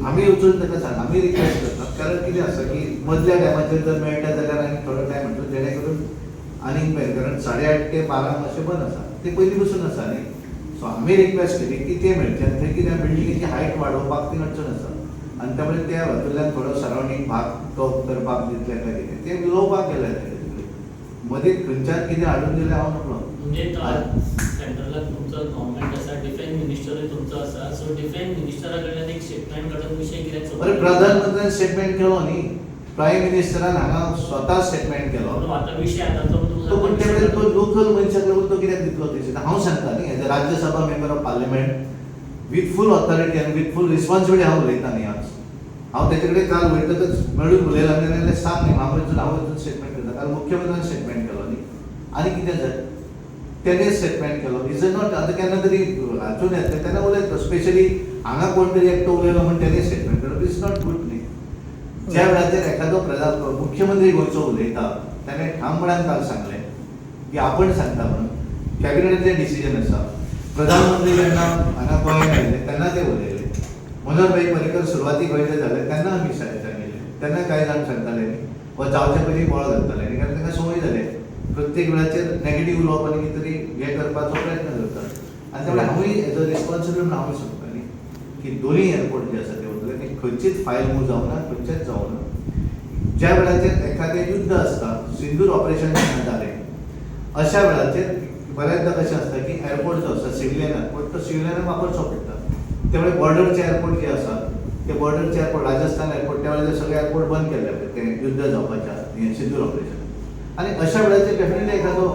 S2: आमी वचून ताका सांग, आमी रिक्वेस्ट करतात, कारण कितें आसा की मदल्या टायमाचेर जर मेळटा जाल्यार आनी थोडो टायम म्हणटा जेणे करून आनीक मेळ, कारण 8:30 ते 12 मातशें बंद आसा, ते पयलीं पसून आसा न्ही. सो आमी रिक्वेस्ट केली की ते मेळचे आनी थंय कितें बिल्डिंगेची हायट वाडोवपाक ती अडचण आसा आनी त्यामुळे त्या हातूंतल्यान थोडो सरावंडींग भाग तो करपाक दितले काय कितें ते उलोवपाक गेले तेजे कडेन. मदीं खंयच्यान कितें हाडून दिलें हांव नकळो.
S3: म्हणजे सेंट्रलाक तुमचो गव्हर्मेंट आसा, डिफेन्स मिनिस्टरूय तुमचो आसा, सो डिफेन्स मिनिस्टरा कडल्यान एक स्टेटमेंट काडून विशय कित्याक?
S2: अरे, प्रधानमंत्र्यान स्टेटमेंट केलो न्ही, प्रायम मिनिस्टरान हांगा स्वता स्टेटमेंट केलो.
S3: आतां विशय आतां तो
S2: तो पण त्या वेळेर तो लोकल मनशाक लागून तो कित्याक दितलो तेचे? हांव सांगता न्ही, as a Rajya Sabha member of parliament with full authority आनी विथ फूल रिस्पॉन्सिबिलिटी हांव उलयता न्ही. आज हांव तेचे कडेन काल वयतकच मेळून उलयला आनी जाल्यार सांग न्ही, हांव वचून स्टेटमेंट करता. काल मुख्यमंत्र्यान स्टेटमेंट केलो न्ही, आनी कितें जाय? तेणे स्टेटमेंट केलो is not. आतां केन्ना तरी हातून येतलें तेन्ना उलयतलो. स्पेशली हांगा कोण तरी एकटो उलयलो म्हूण तेणे स्टेटमेंट केलो, it's not good न्ही. ज्या वेळाचेर एखादो प्रधान मुख्यमंत्री गोंयचो उलयता, त्याने ठामपणान काल सांगलें की आपण सांगता म्हणून कॅबिनेटाचें डिसिजन आसा. प्रधानमंत्री जेन्ना हांगा गोंयांत आयले तेन्ना ते उलयले. मनोहर भाई पर्रीकर सुरवातीक गोंयचे जाले तेन्ना आमी सांगिल्लें, तेन्ना कांय जाण सांगताले न्ही, वा जावचे पयलीं बोळ घालताले न्ही, कारण तांकां संवय जाले प्रत्येक वेळाचेर नेगेटीव उलोवप आनी कितें तरी हें करपाचो प्रयत्न करतात. आनी त्यामुळे हांवूय एज अ रिस्पॉन्सिबल म्हणून हांवूय सांगता न्ही की दोनूय एअरपोर्ट जे आसा ते उरतले आनी खंयचीच फायल मूव जावना, खंयचेच जावना. ज्या वेळाचेर एखादें युद्ध आसता, सिंदूर ऑपरेशन जेन्ना जालें, अशा वेळाचेर बऱ्याचदा कशें आसता की एअरपोर्ट जो आसा सिविलियन एअरपोर्ट, तो सिविलियनाक वापरचो पडटा. त्यामुळे बॉर्डरचे एअरपोर्ट जे आसा ते बॉर्डरचे एअरपोर्ट, राजस्थान एअरपोर्ट, त्या वेळार सगळे एअरपोर्ट बंद केल्ले पळय ते युद्ध जावपाच्या हें सिंदूर ऑपरेशन. आनी अशा वेळाचेर डेफिनेटली एखादो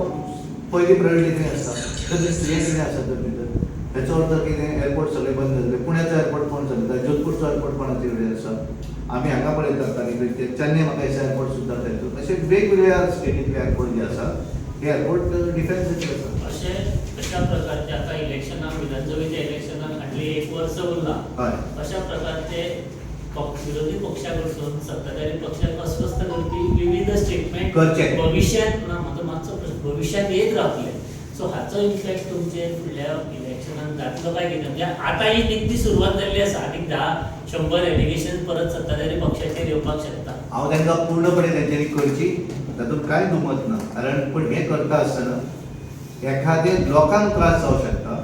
S2: पयली प्रायोरिटी खंय आसता तर हें कितें आसा तर भितर हेचो अर्थ कितें? एअरपोर्ट सगळे बंद जातले. पुण्याचो एअरपोर्ट कोण चलयता? जोधपूरचो एअरपोर्ट कोणाचे कडेन आसा? आमी हांगा पळयतात आनी खंय चेन्नय म्हाका दिसता एअरपोर्ट सुद्दां तेंचो. अशे वेगवेगळ्या स्टेटींतले एअरपोर्ट जे आसा हे एअरपोर्ट डिफेन्साचे आसा.
S3: अशा प्रकारचे आता इलेक्शनाक, विधानसभेच्या इलेक्शनाक हाडली एक वर्स उरला. अशा प्रकारचे विरोधी पक्षा कडसून सत्ताधारी पक्षाक अस्वस्थ करपी विविध स्टेटमेंट
S2: करचे.
S3: भविष्यात ना, म्हजो मातसो प्रश्न, भविष्यात येत रावतले, सो हाचो इम्पॅक्ट तुमचे फुडल्या इलेक्शनान जातलो काय कितें? म्हणजे आतां ही निकती सुरवात जाल्ली आसा, आनीक 10, 100 एलिगेशन परत सत्ताधारी पक्षाचेर येवपाक शकता.
S2: हांव तांकां पूर्णपणे तेंच्यांनी करची तातूंत कांय दुमत ना, कारण पूण हें करता आसतना एखादे लोकांक त्रास जावं शकता,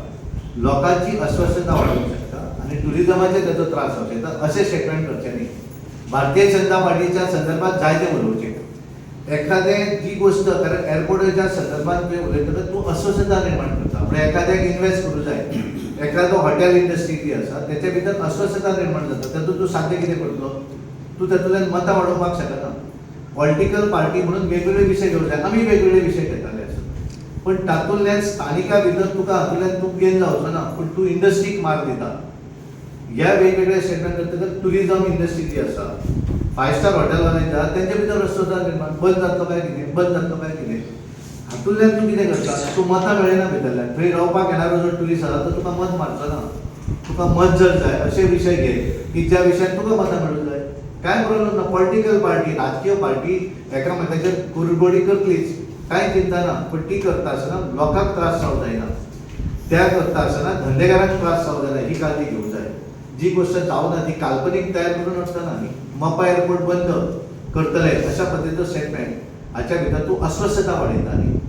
S2: लोकांची अस्वस्थता वाडूंक शकता आनी टुरिजमाचेर ताचो त्रास जावं शकता अशें स्टेटमेंट करचें न्ही. भारतीय जनता पार्टीच्या संदर्भात जायते उलोवचें एखादें जी गोश्ट, कारण एअरपोर्टाच्या संदर्भात तुवें उलयतकच तूं अस्वस्थता निर्माण करता. म्हणजे एखाद्याक इन्वेस्ट करूं जाय, एखादो हॉटेल इंडस्ट्री जी आसा तेच्या भितर अस्वस्थता निर्माण जाता, तातूंत तूं साद्य कितें करतलो? तूं तातूंतल्यान मतां वाडोवपाक शकना. पॉलिटिकल पार्टी म्हणून वेगवेगळे विशय घेवंक जाय. आमी वेगवेगळे विशय घेताले आसा, पण तातूंतल्यान स्थानिका भितर तुका हातूंतल्यान तूं गेन जावचो ना, पूण तूं इंडस्ट्रीक मार दिता. ह्या वेगवेगळे स्टेटमेंट करतकच टुरिजम इंडस्ट्री जी आसा, फायव स्टार हॉटेलवाले जे आसा तेंच्या भितर अस्वस्थता निर्माण, बंद जातलो काय कितें, बंद जातलो काय कितें. हातूंतल्यान तूं कितें करता? तूं मतां मेळयना. भितरल्यान थंय रावपाक येणारो जो टुरिस्ट आसा तो तुका मत मारचो ना. तुका मत जर जाय अशे विशय घे की ज्या विशयान तुका मतां मेळूंक जाय. कांय प्रॉब्लम ना. पॉलिटिकल पार्टी, राजकीय पार्टी एकामेकाचेर कुरबडी करतलीच, कांय चिंता ना, पण ती करता आसतना लोकांक त्रास जावंक जायना, त्या करता आसतना धंदेकारांक त्रास जावंक जायना ही काळजी घेवंक जाय. जी गोश्ट जावना ती काल्पनीक तयार करून वचना न्ही. मोपा एअरपोर्ट बंद करतले अशा पद्दतीचो स्टेटमेंट, हाच्या भितर तूं अस्वस्थता वाडयता न्ही,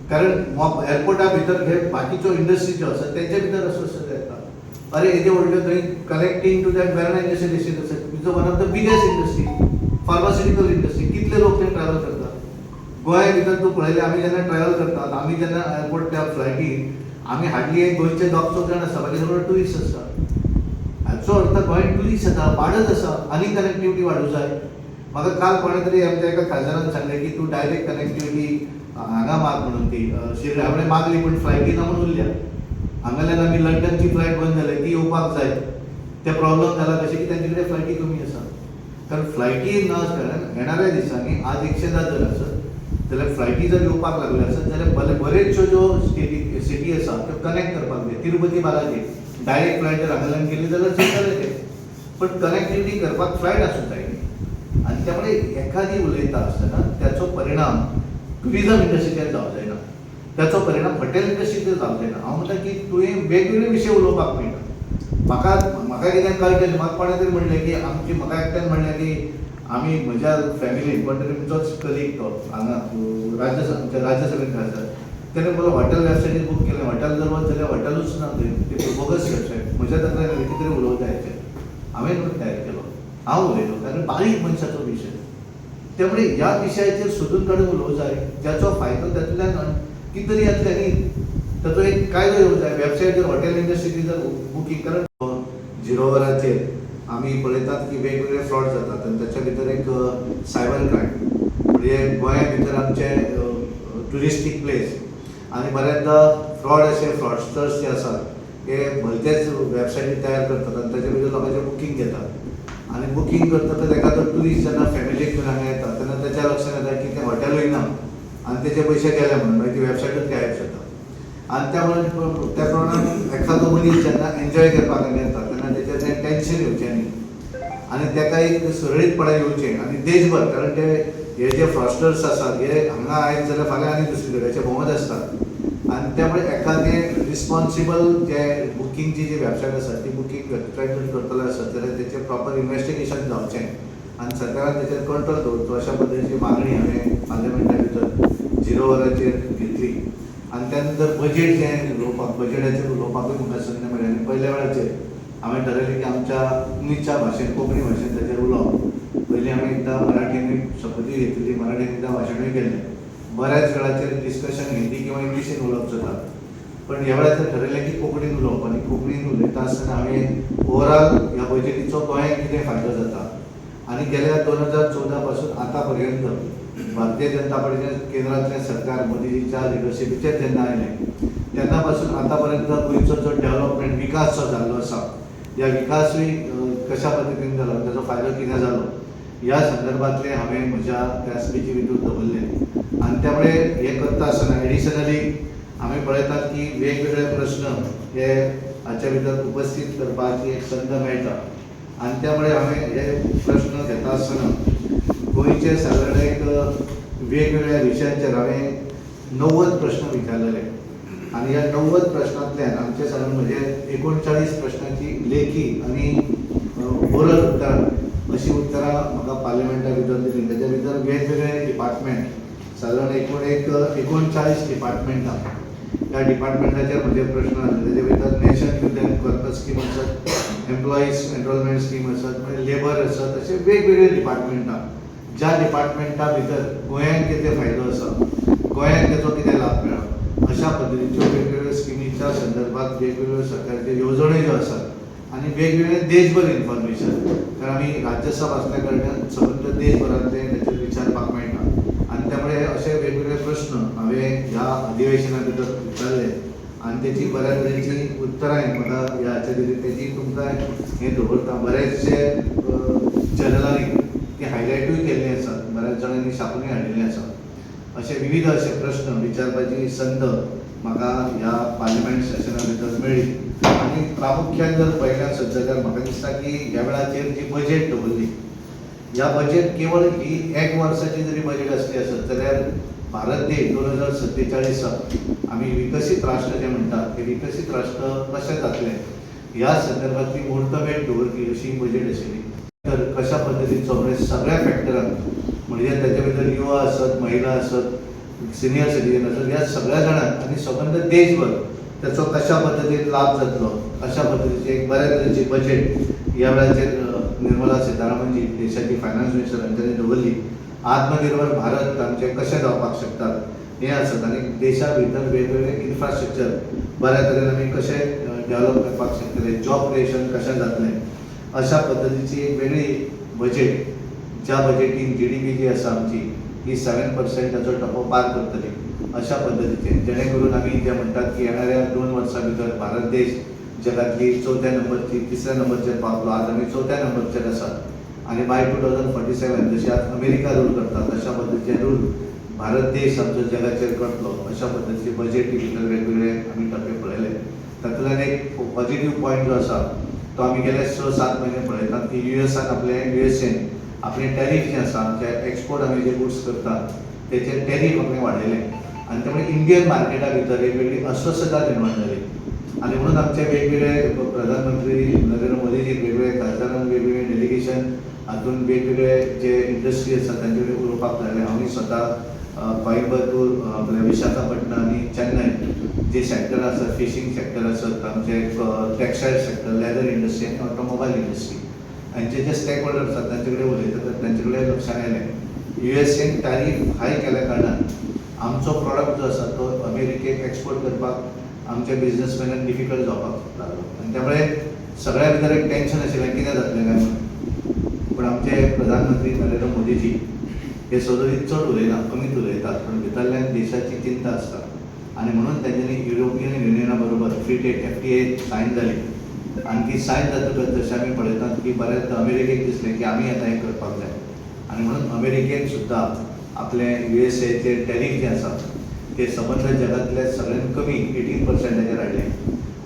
S2: कारण एअरपोर्टा भितर हे बाकीच्यो इंडस्ट्री ज्यो आसा तेंच्या भितर अस्वस्थता येता. अरे, येदे व्हडल्यो थंय connecting to that Verna industry आसा, is one of the biggest industry, pharmaceutical industry. कितले लोक थंय ट्रॅवल करतात? गोंया भितर तूं पळयलें, आमी जेन्ना ट्रॅवल करतात, आमी जेन्ना एअरपोर्ट त्या फ्लायटीन, आमी हाडली एक गोंयचे दोग चौग जाण आसा, बाकी सगळे टुरिस्ट आसता. हाचो अर्थ गोंय टुरिस्ट येता वाडत आसा, आनी कनेक्टिविटी वाडूं जाय. म्हाका काल कोणें तरी आमच्या एका खासदारान सांगलें की तूं डायरेक्ट कनेक्टिविटी हांगा माग म्हणून ती शिर्डी. हांवें मागली, पूण फ्लायटी ना म्हणून उरल्या. हांगाल्यान आमी लंडनची फ्लायट बंद जाली, ती येवपाक जाय. ते प्रॉब्लम जाला कशें की तेंचे कडेन फ्लायटी कमी आसा, कारण फ्लायटी ना कारणान येणाऱ्या दिसांनी आज 110 जर आसत जाल्यार, फ्लायटी जर येवपाक लागल्यो आसत जाल्यार बरेचश्यो ज्यो स्टेटी सिटी आसा त्यो कनेक्ट करपाक जाय. तिरुपती बालाजी डायरेक्ट फ्लायट जर हांगाल्यान केली जाल्यार चलतलें तें, पण कनेक्टिविटी करपाक फ्लायट आसूंक जाय न्ही. आनी त्यामुळे एखादी उलयता आसतना त्याचो परिणाम टुरिजम इंडस्ट्रीचेर जावंक जायना, त्याचो परिणाम हॉटेल इंडस्ट्रीचेर जावंक जायना. हांव म्हणटा की तुवें वेगवेगळे विशय उलोवपाक मेळटा. म्हाका म्हाका कितें कळटलें, म्हाका कोणें तरी म्हणलें की आमची, म्हाका एकट्यान म्हणलें की आमी म्हज्या फॅमिलीन कोण तरी तुमचोच कलीग, तो हांगा राज्य आमच्या राज्यसभेन खासदार, तेणें मला हॉटेल वेबसायटीर बूक केलें. हॉटेल जर वच जाल्यार हॉटेलूच ना थंय, ते बोगस वेबसायट. म्हज्या तकलेन कितें तरी उलोवंक जाय. हांवें तयार केलो, हांव उलयलो, कारण बारीक मनशाचो विशय. त्यामुळे ह्या विशयाचेर सोदून काडून उलोवंक जाय, ज्याचो फायदो तातूंतल्यान कितें तरी येतलें न्ही, ताचो एक कायदो येवंक जाय. वेबसायट जर हॉटेल इंडस्ट्रीची जर बुकींग, कारण झिरो वराचेर आमी पळयतात की वेगवेगळे फ्रॉड जातात आनी ताच्या भितर एक सायबर क्रायम, म्हणजे गोंया भितर आमचे ट्युरिस्टीक प्लेस आनी बऱ्याचदा फ्रॉड अशे फ्रॉडस्टर्स जे आसात हे भलतेच वेबसायटी तयार करतात आनी ताच्या भितर लोकांचें बुकींग घेतात आनी बुकींग करतकच एखादो ट्युरिस्ट जेन्ना फॅमिलीक घेवन हांगा येता तेन्ना ताच्या लक्षांत येता की तें हॉटेलूय ना आनी तेचे पयशे गेले म्हणून, मागीर ती वेबसायटूच गायब जाता. आनी त्या त्या प्रमाणान एखादो मनीस जेन्ना एन्जॉय करपाक हांगा येता तेन्ना तेचें तें टेंशन येवचें न्ही आनी ताका एक सुरळीतपणान येवचें आनी देशभर, कारण ते हे जे फ्रॉडस्टर्स आसात हे हांगा आयज जाल्यार फाल्यां आनी दुसरे कडेन अशे भोंवत आसतात आनी त्यामुळे एखादें रिस्पॉन्सिबल जे बुकिंगची जी वेबसायट आसा ती बुकींग वेबसायट जर करतलो आसत जाल्यार तेचें प्रॉपर इन्वेस्टिगेशन जावचें आनी सरकारान तेचेर कंट्रोल दवरचो अशा पद्दतीची मागणी हांवें पार्लमेंटा भितर झिरो वराचेर घेतली. आनी त्या नंतर बजेट जें उलोवपाक, बजेटाचेर उलोवपाकूय म्हाका संद मेळ्ळी आनी पयल्या वेळाचेर हांवें ठरयलें की आमच्या नीच्या भाशेन, कोंकणी भाशेन ताचेर उलोवप. पयलीं हांवें एकदां मराठीनूय शपथूय घेतिल्ली, मराठीन एकदां भाशणूय केल्लें. बऱ्याच वेळाचेर डिस्कशन हिंदी किंवा इंग्लिशीन उलोवप जाता, पण ह्या वेळाचेर ठरयलें की कोंकणीन उलोवप आनी कोंकणीन उलयता आसतना हांवें ओवरऑल ह्या बजेटीचो गोंयांक कितें फायदो जाता आनी गेल्या 2014 पासून आतां पर्यंत भारतीय जनता पार्टीचें केंद्रांतलें सरकार मोदीजीच्या लिडरशिपीचेर जेन्ना आयलें तेन्ना पासून आतां पर्यंत गोंयचो जो डेव्हलपमेंट, विकास जो जाल्लो आसा, ह्या विकासूय कशा पद्दतीन जालो, ताचो फायदो कितें जालो, ह्या संदर्भातलें हांवें म्हज्या त्या स्पिची भितर दवरलें. आनी त्यामुळे हें करता आसतना एडिशनली आमी पळयतात की वेगवेगळे प्रश्न हे हाच्या भितर उपस्थीत करपाची एक संद मेळटा आनी त्यामुळे हांवें हे प्रश्न घेता आसतना गोंयचे सादारण एक वेगवेगळ्या विशयांचेर हांवें 90 प्रश्न विचारलेले आनी ह्या 90 प्रश्नांतल्यान आमचे सादारण म्हणजे 39 प्रश्नांची लेखी आनी ओरल उत्तरां अशी उत्तरां म्हाका पार्लमेंटा भितर दिली. ताच्या भितर वेगवेगळे डिपार्टमेंट, सादारण एकूण एक 39 डिपार्टमेंटां, ह्या डिपार्टमेंटाचेर म्हजे प्रश्न आसले. ताचे भितर National Youth and Corpus scheme आसत, एम्प्लॉईज एनरोलमेंट स्कीम आसत, मागीर लेबर आसत, अशे वेगवेगळे डिपार्टमेंटां, ज्या डिपार्टमेंटा भितर गोंयांक कितें फायदो आसा, गोंयांक तेचो कितें लाभ मेळ्ळो, अशा पद्दतीच्यो वेगवेगळ्यो स्किमीच्या संदर्भात वेगवेगळ्यो सरकारच्यो येवजण्यो ज्यो आसात आनी वेगवेगळे देशभर इन्फॉर्मेशन, कारण आमी राज्यसभा आसल्या कारणान सबंद देशभरांतले ताचेर विचारपाक मेळटा आनी त्यामुळे अशे वेगवेगळे प्रश्न हांवें ह्या अधिवेशना भितर विचारले आनी तेची बऱ्या तरेची उत्तरां म्हाका ह्या हाचेर दिली. तेजी तुमकां हें दवरता. बरेचशे चॅनलांनी ती हायलायटूय केल्ली आसात, बऱ्याच जाणांनी छापुनूय हाडिल्लें आसा. अशे विविध अशे प्रश्न विचारपाची संद म्हाका ह्या पार्लमेंट सेशना भितर मेळ्ळी. आनी प्रामुख्यान जर पळयलें आसत जाल्यार म्हाका दिसता की ह्या वेळाचेर जी बजेट दवरली, ह्या बजेट केवळ ही एक वर्साची जरी बजेट आसली आसत जाल्यार भारत देश 2047 आमी विकसीत राष्ट्र जे म्हणटात ते विकसीत राष्ट्र कशें जातलें ह्या संदर्भातली मुहूर्तमेढ दवरपी अशी बजेट आशिल्ली. तर कशा पद्दतीचो म्हणजे सगळ्या फॅक्टरांक, म्हणजे ताच्या भितर युवा आसत, महिला आसत, सिनियर सिटीजन आसत, ह्या सगळ्या जाणांक आनी सबंद देशभर त्याचो कशा पद्दतीन लाभ जातलो अशा पद्दतीची एक बऱ्या तरेची बजेट ह्या वेळाचेर निर्मला सीतारामनजी देशाची फायनान्स मिनिस्टर हांच्यांनी दवरली. आत्मनिर्भर भारत आमचें कशें जावपाक शकतात हें आसत आनी देशा भितर वेगवेगळे इन्फ्रास्ट्रक्चर बऱ्या तरेन आमी कशें डेव्हलप करपाक शकतले, जॉब क्रिएशन कशें जातलें, अशा पद्दतीची एक वेगळी बजेट, ज्या बजेटीन जीडीपी जी आसा आमची ही 7%चो टप्पो पार करतली अशा पद्दतीचे, जेणे करून आमी जे म्हणटात की येणाऱ्या 2 वर्सां भितर भारत देश जगातली चवथ्या नंबरची, तिसऱ्या नंबरचेर पावतलो. आज आमी चवथ्या नंबरचेर आसात आनी बाय 2047 जशी आज अमेरिका रूल करता तशा पद्दतीचे रूल भारत देश आमचो जगाचेर करतलो अशा पद्दतीचे बजेटी भितर वेगवेगळे आमी टप्पे पळयले. तातूंतल्यान एक पॉझिटिव्ह पॉयंट जो आसा तो आमी गेले 6-7 म्हयने पळयतात की युएसान आपले युएसएन आपले टॅरीफ जे आसा, आमचे एक्सपोर्ट आमी जे गुड्स करतात तेचे टॅरीफ आपणे वाडयले आनी त्यामुळे इंडियन मार्केटा भितर एक वेगळी अस्वस्थता निर्माण जाली आनी म्हणून आमचे वेगवेगळे प्रधानमंत्री नरेंद्र मोदीजी, वेगवेगळे खासदारांक, वेगवेगळे डेलिगेशन हातून वेगवेगळे जे इंडस्ट्री आसा तांचे कडेन उलोवपाक लागले. हांवूय स्वता कोइंबतूर, आपल्या विशाखापट्टणम आनी चेन्नय जे सेक्टर आसत, फिशींग सेक्टर आसत, आमचे टेक्स्टायल सेक्टर, लेदर इंडस्ट्री आनी ऑटोमोबायल इंडस्ट्री हांचे जे स्टेक होल्डर आसात तांचे कडेन उलयतकच तांचे कडेन लक्षांत आयलें युएसएन टॅरीफ हाय केल्या कारणान आमचो प्रॉडक्ट जो आसा तो अमेरिकेक एक्सपोर्ट करपाक आमच्या बिजनसमॅनाक डिफिकल्ट जावपाक लागलो आनी त्यामुळे सगळ्या भितर एक टेन्शन आशिल्लें कितें जातलें काय म्हणून. पूण आमचे प्रधानमंत्री नरेंद्र मोदीजी हे सदोदीत चड उलयना, कमीच उलयतात, पूण भितरल्यान देशाची चिंता आसता आनी म्हणून तेंच्यांनी युरोपियन युनियना बरोबर फ्री ट्रेड एफटीए सायन जाली आनी ती सायन जातकच जशें आमी पळयतात की बऱ्याच अमेरिकेक दिसलें की आमी आतां हें करपाक जाय आनी म्हणून अमेरिकेन सुद्दां आपले युएसएचे टॅरीफ जे आसा ते सबंद जगांतले सगळ्यात कमी 18%चेर हाडले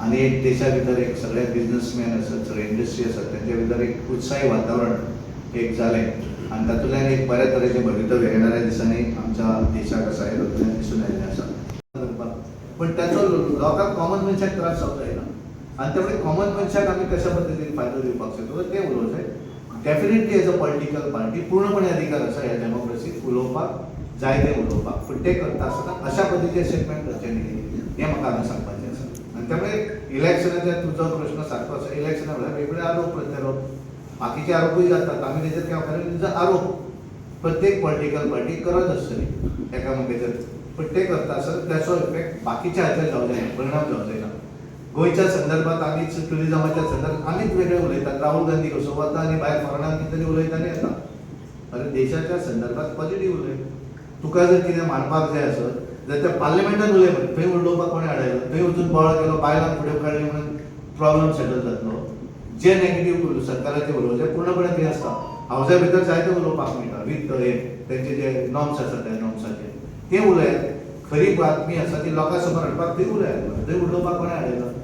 S2: आनी एक देशा भितर एक सगळे बिजनसमॅन आसात, सगळे इंडस्ट्री आसात, तेंच्या भितर एक उत्साही वातावरण एक जालें आनी तातूंतल्यान एक बऱ्या तरेचें भवितव्य येणाऱ्या दिसांनी आमच्या देशाक आसा हें तातूंतल्यान दिसून आयिल्लें आसा. पण ताचो लोकांक कॉमन मनशाक त्रास जावंक जायना आनी त्यामुळे कॉमन मनशाक आमी कशा पद्दतीन फायदो दिवपाक शकता तें उलोवंक जाय. Definitely as a political party पूर्णपणे अधिकार आसा ह्या डेमोक्रेसीत उलोवपाक जाय तें उलोवपाक, पूण तें करता आसतना अशा पद्दतीचे स्टेटमेंट करचें न्ही हें म्हाका हांगा सांगपाचें आसा. आनी त्यामुळे इलेक्शनाचे तुजो प्रश्न सारको आसा. इलेक्शना वेळार वेगवेगळे आरोप प्रत्यारोप बाकीचे आरोपूय जातात, आमी तेजेर काय कारण तुजो आरोप प्रत्येक पॉलिटिकल पार्टी करत आसतली एकामेकाचेर, पूण ते करता आसतना त्याचो इफेक्ट बाकीच्या हाचेर जावं जायना, परिणाम जावं जायना. गोंयच्या संदर्भात आमीच ट्युरिजमाच्या संदर्भात आमीच वेगळे उलयतात. राहुल गांधी कसो वता आनी भायर फॉरेनाक कितें तरी उलयता आनी येता. अरे देशाच्या संदर्भात पॉझिटीव उलय. तुका जर कितें मांडपाक जाय आसत जाल्यार त्या पार्लमेंटान उलय मरे, थंय उलोवपाक कोणें आडायलो? थंय वचून बोवाळ केलो, बायलांक फुडें काडली म्हणून प्रॉब्लम सेटल जातलो. जे नेगेटीव सरकाराचे उलोवचें पूर्णपणे थंय आसता. हावजा भितर जायते उलोवपाक मेळटा विथ हे तेंचे जे नॉर्म्स आसा त्या नॉर्म्साचे ते उलयात. खरी बातमी आसा ती लोकां समोर हाडपाक थंय उलयात, थंय उलोवपाक कोणें आडायलो?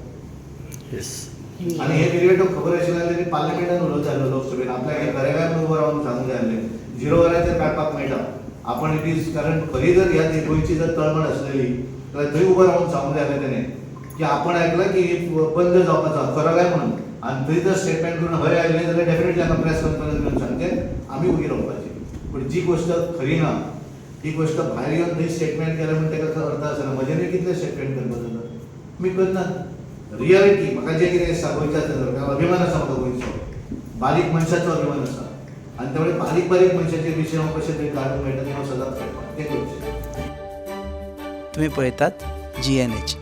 S2: आनी हे निगेटिव्ह खबर आशिल्लें जाल्यार पार्लमेंटान उलोवंक जाय आसलो, लोकसभेन आपल्याक हें खरें काय म्हणून उबो रावन सांगूंक जाय आसलें. झिरो वराचेर काडपाक मेळटा आपण it is, कारण खरी जर ह्या गोंयची जर तळमळ आसलेली जाल्यार थंय उबो रावन सांगूंक जाय आसलें तेणें की आपण आयकलां की बंद जावपाचो खरो काय म्हणून, आनी थंय जर स्टेटमेंट करून हय आयलें जाल्यार डेफिनेटली हांगा प्रेस कॉन्फरन्स घेवन सांगचें आमी उगी रावपाची. पूण जी गोश्ट खरी ना ती गोश्ट भायर येवन थंय स्टेटमेंट केलें म्हूण ताका अर्थ आसना. म्हज्यानूय कितलें स्टेटमेंट करपाक जाता, मी करनात. रियलिटी म्हाका जें कितें दिसता गोंयच्या संदर्भात, अभिमान आसा म्हाका गोंयचो, बारीक मनशाचो अभिमान आसा आनी त्यामुळे बारीक बारीक मनशाचे विशय हांव कशे तरेन काडूंक मेळटा तें हांव सदांच करता, तें करचें.
S4: तुम्ही पळयतात जीएनएच.